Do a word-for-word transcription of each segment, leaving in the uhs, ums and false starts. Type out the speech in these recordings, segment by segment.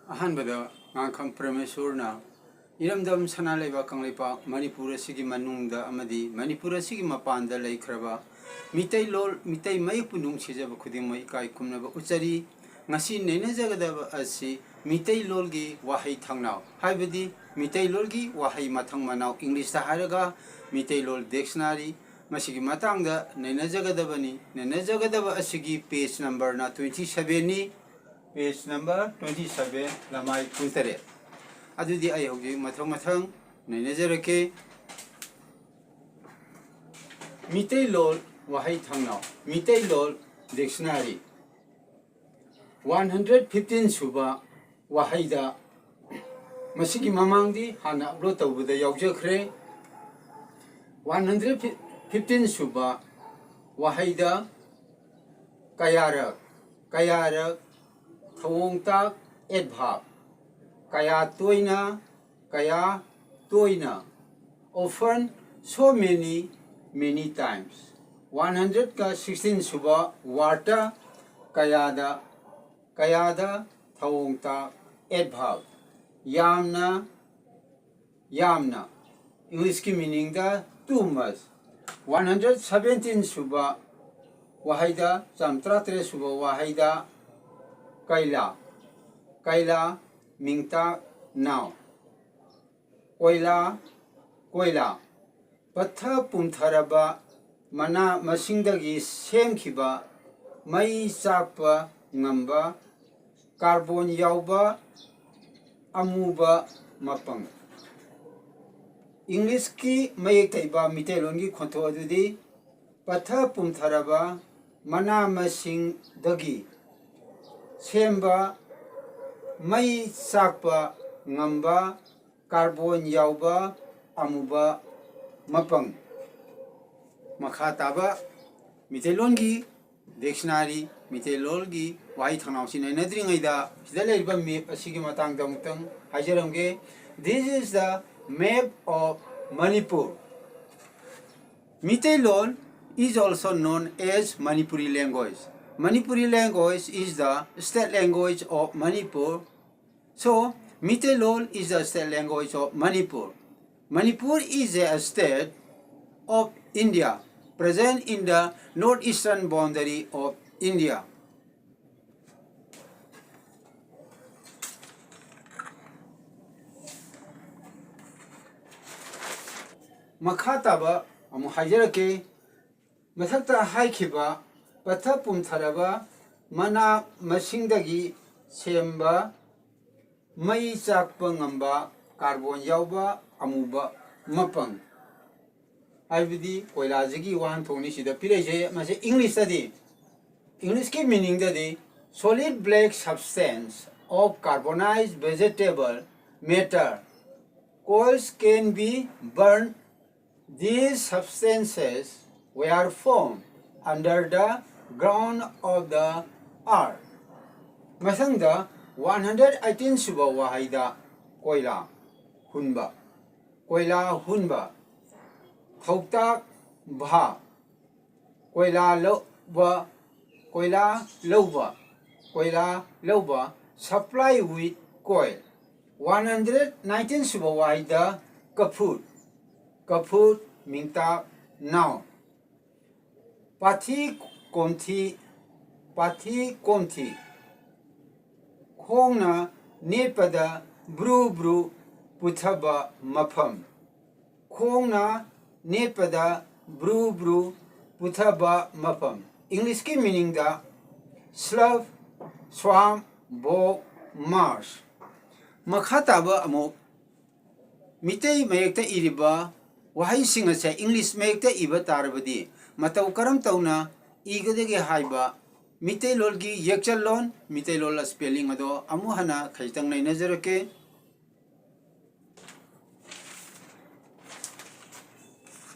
ꯑꯍꯥꯟꯕꯗ ꯉꯥꯡꯈꯝ ꯄ꯭ꯔꯃꯦꯁꯣꯔꯅ ꯏꯔꯝꯗꯝ ꯁꯅꯥ ꯂꯩꯕꯥꯛ ꯀꯪꯂꯩꯄꯥꯛ ꯃꯅꯤꯄꯨꯔ ꯑꯁꯤꯒꯤ ꯃꯅꯨꯡꯗ ꯑꯃꯗꯤ ꯃꯅꯤꯄꯨꯔ ꯑꯁꯤꯒꯤ ꯃꯄꯥꯟꯗ ꯂꯩꯈ꯭ꯔꯕ ꯃꯤꯇꯩꯂꯣꯟ, ꯃꯤꯇꯩ ꯃꯌꯦꯛꯄꯨ ꯅꯨꯡꯁꯤꯖꯕ ꯈꯨꯗꯤꯡꯃꯛ ꯏꯀꯥꯏ ꯈꯨꯝꯅꯕ ꯎꯠꯆꯔꯤ꯫ ꯉꯁꯤ ꯅꯩꯅꯖꯒꯗꯕ ꯑꯁꯤ ꯃꯤꯇꯩꯂꯣꯟꯒꯤ ꯋꯥꯍꯩ ꯊꯥꯡꯅꯥꯎ, ꯍꯥꯏꯕꯗꯤ ꯃꯤꯇꯩꯂꯣꯟꯒꯤ ꯋꯥꯍꯩ ꯃꯊꯪ ꯃꯅꯥꯎ, ꯏꯪꯂꯤꯁꯇ ꯍꯥꯏꯔꯒ ꯃꯤꯇꯩꯂꯣꯟ dictionary꯫ ꯃꯁꯤꯒꯤ ꯃꯇꯥꯡꯗ ꯅꯩꯅꯖꯒꯗꯕꯅꯤ꯫ ꯅꯩꯅꯖꯒꯗꯕ ꯑꯁꯤꯒꯤ page numberꯅ twenty sevenꯅꯤ꯫ Page number twenty seven, ꯂꯃꯥꯏ ꯀꯨꯟꯇꯔꯦꯠ꯫ ꯑꯗꯨꯗꯤ ꯑꯩ ꯍꯧꯖꯤꯛ ꯃꯊꯪ ꯃꯊꯪ ꯅꯩꯅꯖꯔꯛꯀꯦ꯫ ꯃꯤꯇꯩꯂꯣꯟ ꯋꯥꯍꯩ ꯊꯥꯡꯅꯥꯎ, Meiteilon dictionary꯫ One hundred fifteen ꯁꯨꯕ ꯋꯥꯍꯩꯗ, ꯃꯁꯤꯒꯤ ꯃꯃꯥꯡꯗꯤ ꯍꯥꯟꯅ upload ꯇꯧꯕꯗ ꯌꯥꯎꯖꯈ꯭ꯔꯦ꯫ One hundred fifteen ꯁꯨꯕ ꯋꯥꯍꯩꯗ ꯀꯌꯥꯔꯛ, ꯀꯌꯥꯔꯛ, ꯊꯧꯑꯣꯡꯇꯥꯛ, adverb, ꯀꯌꯥ ꯇꯣꯏꯅ, ꯀꯌꯥ ꯇꯣꯏꯅ, often, so many, many times꯫ One hundredꯀ sixteen ꯁꯨꯕ wordꯇ ꯀꯌꯥꯗ, ꯀꯌꯥꯗ, ꯊꯧꯑꯣꯡꯇꯥꯛ, adverb, ꯌꯥꯝꯅ, ꯌꯥꯝꯅ, ꯏꯪꯂꯤꯁꯀꯤ meaningꯗ too much꯫ One hundred seventeen ꯁꯨꯕ ꯋꯥꯍꯩꯗ, ꯆꯥꯝ ꯇꯔꯥꯇꯔꯦꯠ ꯁꯨꯕ ꯋꯥꯍꯩꯗ ꯀꯩꯂꯥ, ꯀꯩꯂꯥ, ꯃꯤꯡꯇꯥꯛ, noun꯫ ꯀꯣꯏꯂꯥ, ꯀꯣꯏꯂꯥ, ꯄꯠꯊ ꯄꯨꯝꯊꯔꯕ ꯃꯅꯥ ꯃꯁꯤꯡꯗꯒꯤ ꯁꯦꯝꯈꯤꯕ ꯃꯩ ꯆꯥꯛꯄ ꯉꯝꯕ carbon ꯌꯥꯎꯕ ꯑꯃꯨꯕ ꯃꯄꯪ꯫ ꯏꯪꯂꯤꯁꯀꯤ ꯃꯌꯦꯛꯇ ꯏꯕ ꯃꯤꯇꯩꯂꯣꯟꯒꯤ ꯈꯣꯟꯊꯣꯛ ꯑꯗꯨꯗꯤ ꯄꯠꯊ ꯄꯨꯝꯊꯔꯕ ꯃꯅꯥ ꯃꯁꯤꯡꯗꯒꯤ ꯁꯦꯝꯕ ꯃꯩ ꯆꯥꯛꯄ ꯉꯝꯕ carbon ꯌꯥꯎꯕ ꯑꯃꯨꯕ ꯃꯄꯪ꯫ ꯃꯈꯥ ꯇꯥꯕ ꯃꯤꯇꯩꯂꯣꯟꯒꯤ dictionary, ꯃꯤꯇꯩꯂꯣꯟꯒꯤ ꯋꯥꯍꯩ ꯊꯥꯡꯅꯥꯎꯁꯤ ꯅꯩꯅꯗ꯭ꯔꯤꯉꯩꯗ ꯁꯤꯗ ꯂꯩꯔꯤꯕ map ꯑꯁꯤꯒꯤ ꯃꯇꯥꯡꯗ ꯑꯃꯨꯛꯇꯪ ꯍꯥꯏꯖꯔꯝꯒꯦ꯫ This is the map of Manipur. Meiteilon is also known as Manipuri language. Manipuri language is the state language of Manipur. So, Meitei Lol is the state language of Manipur. Manipur is a state of India, present in the northeastern boundary of India. ꯃꯈꯥ ꯇꯥꯕ ꯑꯃꯨꯛ ꯍꯥꯏꯖꯔꯛꯀꯦ꯫ ꯃꯊꯛꯇ ꯍꯥꯏꯈꯤꯕ ꯄꯠꯊ ꯄꯨꯝꯊꯔꯕ ꯃꯅꯥ ꯃꯁꯤꯡꯗꯒꯤ ꯁꯦꯝꯕ ꯃꯩ ꯆꯥꯛꯄ ꯉꯝꯕ ꯀꯥꯔꯕꯣꯟ ꯌꯥꯎꯕ ꯑꯃꯨꯕ ꯃꯄꯪ, ꯍꯥꯏꯕꯗꯤ ꯀꯣꯏꯂꯥꯁꯤꯒꯤ ꯋꯥꯍꯟꯊꯣꯛꯅꯤ ꯁꯤꯗ ꯄꯤꯔꯛꯏꯁꯦ꯫ ꯃꯁꯤ ꯏꯪꯂꯤꯁꯇꯗꯤ, ꯏꯪꯂꯤꯁꯀꯤ ꯃꯤꯅꯤꯡꯗꯗꯤ, solid black substance of carbonized vegetable matter. Coals can be burned. These substances were found under the ground of the earth. ꯃꯊꯪꯗ ꯋꯥꯟ ꯍꯟꯗ꯭ꯔꯦꯠ ꯑꯩꯠꯇꯤꯟ ꯁꯨꯕ ꯋꯥꯍꯩꯗ ꯀꯣꯏꯂꯥ ꯍꯨꯟꯕ, ꯀꯣꯏꯂꯥ ꯍꯨꯟꯕ, ꯊꯧꯇꯥꯛ ꯚꯥ, ꯀꯣꯏꯂꯥ ꯂꯧꯕ, ꯀꯣꯏꯂꯥ ꯂꯧꯕ, ꯀꯣꯏꯂꯥ ꯂꯧꯕ, supply with coal꯫ One hundred nineteen ꯁꯨꯕ ꯋꯥꯍꯩꯗ ꯀꯐꯨꯠ, ꯀꯐꯨꯠ ꯃꯤꯡꯇꯥꯛ noun꯫ ꯄꯥꯊꯤ ꯀꯣꯝꯊꯤ, ꯄꯥꯊꯤ ꯀꯣꯝꯊꯤ꯫ ꯈꯣꯡꯅ ꯅꯦꯠꯄꯗ brew brew ꯄꯨꯊꯕ ꯃꯐꯝ꯫ ꯈꯣꯡꯅ ꯅꯦꯠꯄꯗ ꯕ꯭ꯔꯨ ꯕ꯭ꯔꯨ ꯄꯨꯊꯕ ꯃꯐꯝ꯫ ꯏꯪꯂꯤꯁꯀꯤ ꯃꯤꯅꯤꯡꯗ slough, swamp, bog, marsh꯫ ꯃꯈꯥ ꯇꯥꯕ ꯑꯃꯨꯛ ꯃꯤꯇꯩ ꯃꯌꯦꯛꯇ ꯏꯔꯤꯕ ꯋꯥꯍꯩꯁꯤꯡ ꯑꯁꯦ ꯏꯪꯂꯤꯁ ꯃꯌꯦꯛꯇ ꯏꯕ ꯇꯥꯔꯕꯗꯤ ꯃꯇꯧ ꯀꯔꯝ ꯇꯧꯅ ꯏꯒꯗꯒꯦ ꯍꯥꯏꯕ ꯃꯤꯇꯩꯂꯣꯟꯒꯤ ꯌꯦꯛꯆꯜꯂꯣꯟ, ꯃꯤꯇꯩꯂꯣꯟ spelling ꯑꯗꯣ ꯑꯃꯨꯛ ꯍꯟꯅ ꯈꯖꯤꯛꯇꯪ ꯅꯩꯅꯖꯔꯛꯀꯦ꯫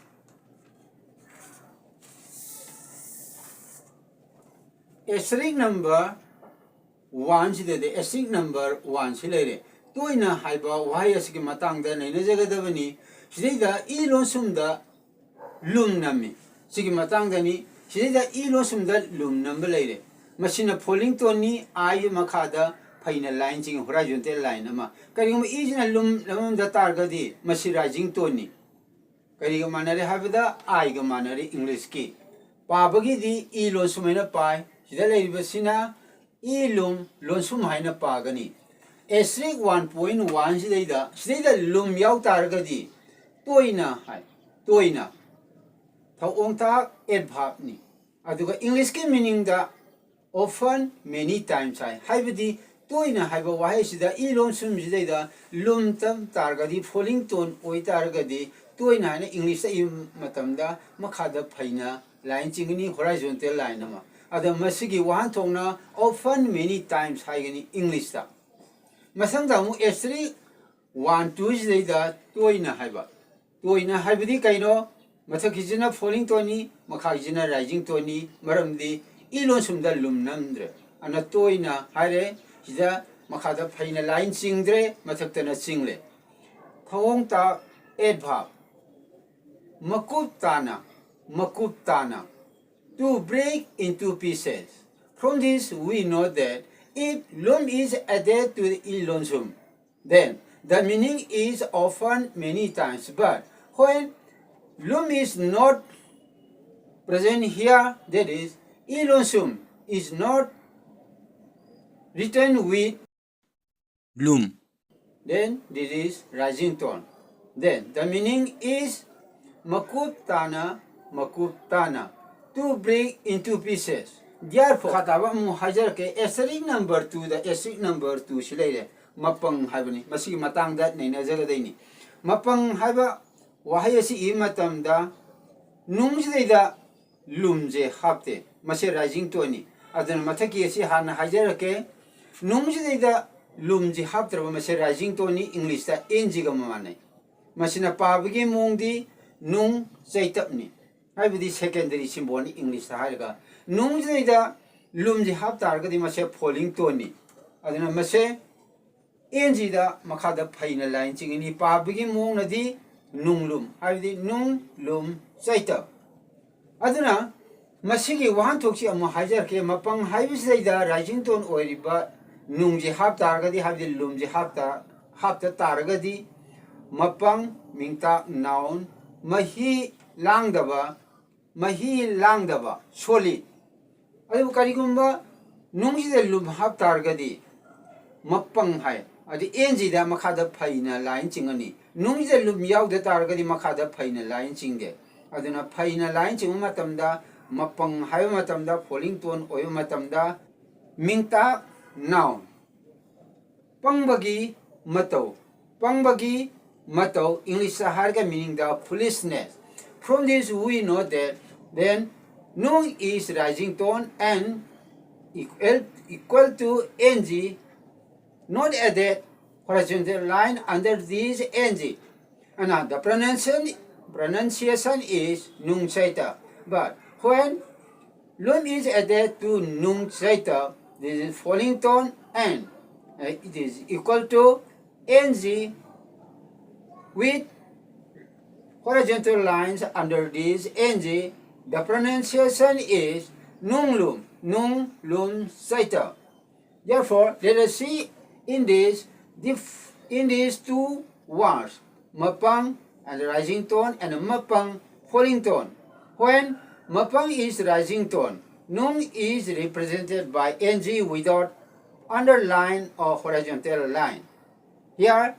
Asterisk number one ꯁꯤꯗꯗꯤ asterisk number one ꯁꯤ ꯂꯩꯔꯦ꯫ ꯇꯣꯏꯅ ꯍꯥꯏꯕ ꯋꯥꯍꯩ ꯑꯁꯤꯒꯤ ꯃꯇꯥꯡꯗ ꯅꯩꯅꯖꯒꯗꯕꯅꯤ꯫ ꯁꯤꯗꯩꯗ ꯏ ꯂꯣꯟꯁꯨꯝꯗ ꯂꯨꯝ ꯅꯝꯃꯤ꯫ ꯁꯤꯒꯤ ꯃꯇꯥꯡꯗꯅꯤ꯫ ꯁꯤꯗꯩꯗ ꯏ ꯂꯣꯟꯁꯨꯝꯗ ꯂꯨꯝ ꯅꯝꯕ ꯂꯩꯔꯦ꯫ ꯃꯁꯤꯅ falling tone ꯅꯤ, I ꯃꯈꯥꯗ ꯐꯩꯅ line ꯆꯤꯡꯉꯤ, horizontal line ꯑꯃ꯫ ꯀꯔꯤꯒꯨꯝꯕ ꯏꯁꯤꯅ ꯂꯨꯝ ꯂꯝꯗ ꯇꯥꯔꯒꯗꯤ ꯃꯁꯤ rising toneꯅꯤ꯫ ꯀꯔꯤꯒ ꯃꯥꯟꯅꯔꯦ ꯍꯥꯏꯕꯗ Iꯒ ꯃꯥꯟꯅꯔꯦ Englishꯀꯤ꯫ ꯄꯥꯕꯒꯤꯗꯤ ꯏ ꯂꯣꯟꯁꯨꯝ ꯍꯥꯏꯅ ꯄꯥꯏ꯫ ꯁꯤꯗ ꯂꯩꯔꯤꯕꯁꯤꯅ ꯏ ꯂꯨꯝ ꯂꯣꯟꯁꯨꯝ ꯍꯥꯏꯅ ꯄꯥꯒꯅꯤ꯫ Asterisk one point one ꯁꯤꯗꯩꯗ, ꯁꯤꯗꯩꯗ ꯂꯨꯝ ꯌꯥꯎ ꯇꯥꯔꯒꯗꯤ ꯇꯣꯏꯅ ꯍꯥꯏ, ꯇꯣꯏꯅ꯫ ꯊꯧꯑꯣꯡ ꯊꯥꯛ adverbꯅꯤ꯫ ꯑꯗꯨꯒ Englishꯀꯤ meaningꯗ often, many times ꯍꯥꯏ꯫ ꯍꯥꯏꯕꯗꯤ ꯇꯣꯏꯅ ꯍꯥꯏꯕ ꯋꯥꯍꯩꯁꯤꯗ ꯏ ꯂꯣꯟꯁꯨꯝꯁꯤꯗꯩꯗ ꯂꯨꯝ ꯇꯝ ꯇꯥꯔꯒꯗꯤ, falling tone ꯑꯣꯏ ꯇꯥꯔꯒꯗꯤ ꯇꯣꯏꯅ ꯍꯥꯏꯅ Englishꯇ ꯏꯕ ꯃꯇꯝꯗ ꯃꯈꯥꯗ ꯐꯩꯅ line ꯆꯤꯡꯒꯅꯤ, horizontal line ꯑꯃ꯫ ꯑꯗ ꯃꯁꯤꯒꯤ ꯋꯥꯍꯟꯊꯣꯛꯅ often, many times ꯍꯥꯏꯒꯅꯤ Englishꯇ꯫ ꯃꯊꯪꯗ ꯑꯃꯨꯛ asterisk one two ꯁꯤꯗꯩꯗ ꯇꯣꯏꯅ ꯍꯥꯏꯕ꯫ ꯇꯣꯏꯅ ꯍꯥꯏꯕꯗꯤ ꯀꯩꯅꯣ? ꯃꯊꯛꯀꯤꯁꯤꯅ falling toneꯅꯤ, ꯃꯈꯥꯒꯤꯁꯤꯅ rising toneꯅꯤ꯫ ꯃꯔꯝꯗꯤ ꯏ ꯂꯣꯟꯁꯨꯝꯗ ꯂꯨꯝ ꯅꯝꯗ꯭ꯔꯦ꯫ ꯑꯗꯨꯅ ꯇꯣꯏꯅ ꯍꯥꯏꯔꯦ, ꯁꯤꯗ ꯃꯈꯥꯗ ꯐꯩꯅ line ꯆꯤꯡꯗ꯭ꯔꯦ, ꯃꯊꯛꯇꯅ ꯆꯤꯡꯂꯦ꯫ ꯊꯧꯑꯣꯡ ꯊꯥꯛ adverb꯫ ꯃꯀꯨꯞ ꯇꯥꯅ, ꯃꯀꯨꯞ ꯇꯥꯅ꯫ To break into pieces. From this we know that if ꯂꯨꯝ is added to the ꯏ ꯂꯣꯟꯁꯨꯝ, then the meaning is often, many times, but when ꯂꯨꯝ is not present here, that is, ꯏ ꯂꯣꯟꯁꯨꯝ is not written with ꯂꯨꯝ, then this is rising tone. Then the meaning is ꯃꯀꯨꯞ ꯇꯥꯅ, ꯃꯀꯨꯞ ꯇꯥꯅ꯫ To break into pieces. Therefore, ꯃꯈꯥ ꯇꯥꯕ ꯑꯃꯨꯛ ꯍꯥꯏꯖꯔꯛꯀꯦ꯫ Asterisk number twoꯗ, asterisk number two ꯁꯤ ꯂꯩꯔꯦ꯫ ꯃꯄꯪ ꯍꯥꯏꯕꯅꯤ꯫ ꯃꯁꯤꯒꯤ ꯃꯇꯥꯡꯗ ꯅꯩꯅꯖꯒꯗꯣꯏꯅꯤ꯫ ꯃꯄꯪ ꯍꯥꯏꯕ ꯋꯥꯍꯩ ꯑꯁꯤ ꯏꯕ ꯃꯇꯝꯗ ꯅꯨꯡꯁꯤꯗꯩꯗ ꯂꯨꯝꯁꯦ ꯍꯥꯞꯇꯦ꯫ ꯃꯁꯤ rising toneꯅꯤ꯫ ꯑꯗꯨꯅ ꯃꯊꯛꯀꯤ ꯑꯁꯤ ꯍꯥꯟꯅ ꯍꯥꯏꯖꯔꯛꯀꯦ꯫ ꯅꯨꯡꯁꯤꯗꯩꯗ ꯂꯨꯝꯁꯤ ꯍꯥꯞꯇ꯭ꯔꯕ ꯃꯁꯤ rising toneꯅꯤ, Englishꯇ N Gꯒ ꯃꯥꯟꯅꯩ꯫ ꯃꯁꯤꯅ ꯄꯥꯕꯒꯤ ꯃꯑꯣꯡꯗꯤ ꯅꯨꯡ ꯆꯩꯇꯞꯅꯤ, ꯍꯥꯏꯕꯗꯤ secondary symbolꯅꯤ Englishꯇ ꯍꯥꯏꯔꯒ꯫ ꯅꯨꯡꯁꯤꯗꯩꯗ ꯂꯨꯝꯁꯤ ꯍꯥꯞ ꯇꯥꯔꯒꯗꯤ ꯃꯁꯦ falling toneꯅꯤ꯫ ꯑꯗꯨꯅ ꯃꯁꯦ N Gꯗ ꯃꯈꯥꯗ ꯐꯩꯅ line ꯆꯤꯡꯒꯅꯤ꯫ ꯄꯥꯕꯒꯤ ꯃꯑꯣꯡꯅꯗꯤ ꯅꯨꯡꯂꯨꯝ, ꯍꯥꯏꯕꯗꯤ ꯅꯨꯡ, ꯂꯨꯝ, ꯆꯩꯇꯞ꯫ ꯑꯗꯨꯅ ꯃꯁꯤꯒꯤ ꯋꯥꯍꯟꯊꯣꯛꯁꯤ ꯑꯃꯨꯛ ꯍꯥꯏꯖꯔꯛꯀꯦ꯫ ꯃꯄꯪ ꯍꯥꯏꯕꯁꯤꯗꯩꯗ rising tone ꯑꯣꯏꯔꯤꯕ ꯅꯨꯡꯁꯤ ꯍꯥꯞ ꯇꯥꯔꯒꯗꯤ, ꯍꯥꯏꯕꯗꯤ ꯂꯨꯝꯁꯤ ꯍꯥꯞꯇ ꯍꯥꯞꯇ ꯇꯥꯔꯒꯗꯤ, ꯃꯄꯪ, ꯃꯤꯡꯇꯥꯛ, noun, ꯃꯍꯤ ꯂꯥꯡꯗꯕ, ꯃꯍꯤ ꯂꯥꯡꯗꯕ, solid꯫ ꯑꯗꯨꯕꯨ ꯀꯔꯤꯒꯨꯝꯕ ꯅꯨꯡꯁꯤꯗ ꯂꯨꯝ ꯍꯥꯞ ꯇꯥꯔꯒꯗꯤ, ꯃꯄꯪ ꯍꯥꯏ, ꯑꯗꯨ ꯑꯦꯟꯖꯤꯗ ꯃꯈꯥꯗ ꯐꯩꯅ ꯂꯥꯏꯟ ꯆꯤꯡꯉꯅꯤ꯫ ꯅꯨꯡꯁꯤꯗ ꯂꯨꯝ ꯌꯥꯎꯗ ꯇꯥꯔꯒꯗꯤ ꯃꯈꯥꯗ ꯐꯩꯅ ꯂꯥꯏꯟ ꯆꯤꯡꯗꯦ꯫ ꯑꯗꯨꯅ ꯐꯩꯅ ꯂꯥꯏꯟ ꯆꯤꯡꯕ ꯃꯇꯝꯗ, ꯃꯄꯪ ꯍꯥꯏꯕ ꯃꯇꯝꯗ, falling tone ꯑꯣꯏꯕ ꯃꯇꯝꯗ, ꯃꯤꯡꯇꯥꯛ, noun꯫ ꯄꯪꯕꯒꯤ ꯃꯇꯧ꯫ ꯄꯪꯕꯒꯤ ꯃꯇꯧ, ꯏꯪꯂꯤꯁꯇ ꯍꯥꯏꯔꯒ meaningꯗ foolishness꯫ From this we know that when ꯅꯨꯡ is rising tone and equal, equal to ing, not added horizontal line under this ing, and the pronunciation, pronunciation is ꯅꯨꯡ ꯆꯩꯇ꯫ But when ꯂꯨꯝ is added to ꯅꯨꯡ ꯆꯩꯇ, this is falling tone and, uh, it is equal to ing with horizontal lines under this ing. The pronunciation is ꯅꯨꯡ ꯂꯨꯝ, ꯅꯨꯡ ꯂꯨꯝ ꯆꯩꯇ꯫ Therefore, let us see in this, dif-, in these two words, ꯃꯄꯪ and rising tone and ꯃꯄꯪ falling tone. When ꯃꯄꯪ is rising tone, ꯅꯨꯡ is represented by ing without underline or horizontal line. Here,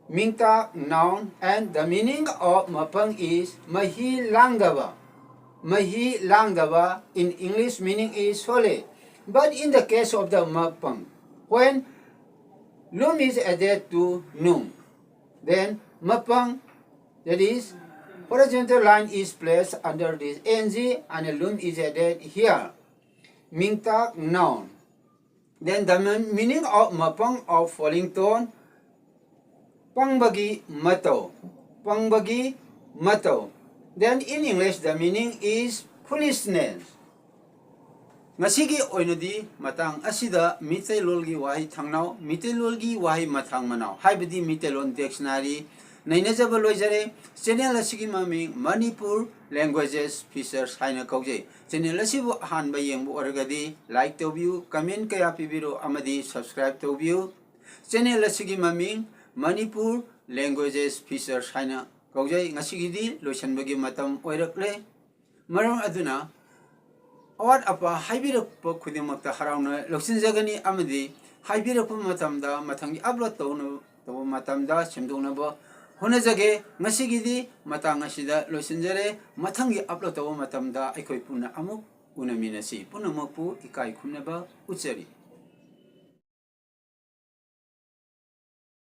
ꯃꯤꯡꯇꯥꯛ, noun, and the meaning of ꯃꯄꯪ is ꯃꯍꯤ ꯂꯥꯡꯗꯕ, ꯃꯍꯤ ꯂꯥꯡꯗꯕ, in English meaning is solid. But in the case of the ꯃꯄꯪ, when ꯂꯨꯝ is added to ꯅꯨꯡ, then ꯃꯄꯪ, that is, horizontal line is placed under this ing and ꯂꯨꯝ is added here. ꯃꯤꯡꯇꯥꯛ, noun. Then the mean-, meaning of ꯃꯄꯪ of falling tone, ꯄꯪꯕꯒꯤ ꯃꯇꯧ, ꯄꯪꯕꯒꯤ ꯃꯇꯧ꯫ Then in English, the meaning is foolishness. ꯉꯁꯤꯒꯤ ꯑꯣꯏꯅꯗꯤ ꯃꯇꯥꯡ ꯑꯁꯤꯗ ꯃꯤꯇꯩꯂꯣꯟꯒꯤ ꯋꯥꯍꯩ ꯊꯥꯡꯅꯥꯎ, ꯃꯤꯇꯩꯂꯣꯟꯒꯤ ꯋꯥꯍꯩ ꯃꯊꯥꯡ ꯃꯅꯥꯎ, ꯍꯥꯏꯕꯗꯤ ꯃꯤꯇꯩꯂꯣꯟ dictionary, ꯅꯩꯅꯖꯕ ꯂꯣꯏꯖꯔꯦ꯫ ꯆꯦꯅꯦꯜ ꯑꯁꯤꯒꯤ ꯃꯃꯤꯡ ꯃꯅꯤꯄꯨꯔ ꯂꯦꯡꯒ꯭ꯋꯦꯖꯦꯁ ꯐꯤꯆꯔꯁ ꯍꯥꯏꯅ ꯀꯧꯖꯩ꯫ ꯆꯦꯅꯦꯜ ꯑꯁꯤꯕꯨ ꯑꯍꯥꯟꯕ ꯌꯦꯡꯕ ꯑꯣꯏꯔꯒꯗꯤ ꯂꯥꯏꯛ ꯇꯧꯕꯤꯌꯨ, ꯀꯃꯦꯟ ꯀꯌꯥ ꯄꯤꯕꯤꯔꯣ ꯑꯃꯗꯤ ꯁꯕꯁꯀ꯭ꯔꯥꯏꯕ ꯇꯧꯕꯤꯌꯨ꯫ ꯆꯦꯅꯦꯜ ꯑꯁꯤꯒꯤ ꯃꯃꯤꯡ ꯃꯅꯤꯄꯨꯔ ꯂꯦꯡꯒ꯭ꯋꯦꯖꯦꯁ ꯐꯤꯆꯔꯁ ꯍꯥꯏꯅ ꯀꯧꯖꯩ꯫ ꯉꯁꯤꯒꯤꯗꯤ ꯂꯣꯏꯁꯤꯟꯕꯒꯤ ꯃꯇꯝ ꯑꯣꯏꯔꯛꯂꯦ꯫ ꯃꯔꯝ ꯑꯗꯨꯅ ꯑꯋꯥꯠ ꯑꯄꯥ ꯍꯥꯏꯕꯤꯔꯛꯄ ꯈꯨꯗꯤꯡꯃꯛꯇ ꯍꯔꯥꯎꯅ ꯂꯧꯁꯤꯟꯖꯒꯅꯤ ꯑꯃꯗꯤ ꯍꯥꯏꯕꯤꯔꯛꯄ ꯃꯇꯝꯗ ꯃꯊꯪꯒꯤ ꯑꯞꯂꯣꯗ ꯇꯧꯅ-, ꯇꯧꯕ ꯃꯇꯝꯗ ꯁꯦꯝꯗꯣꯛꯅꯕ ꯍꯣꯠꯅꯖꯒꯦ꯫ ꯉꯁꯤꯒꯤꯗꯤ ꯃꯇꯥꯡ ꯑꯁꯤꯗ ꯂꯣꯏꯁꯤꯟꯖꯔꯦ꯫ ꯃꯊꯪꯒꯤ ꯑꯞꯂꯣꯗ ꯇꯧꯕ ꯃꯇꯝꯗ ꯑꯩꯈꯣꯏ ꯄꯨꯟꯅ ꯑꯃꯨꯛ ꯎꯅꯃꯤꯟꯅꯁꯤ꯫ ꯄꯨꯝꯅꯃꯛꯄꯨ ꯏꯀꯥꯏ ꯈꯨꯝꯅꯕ ꯎꯠꯆꯔꯤ꯫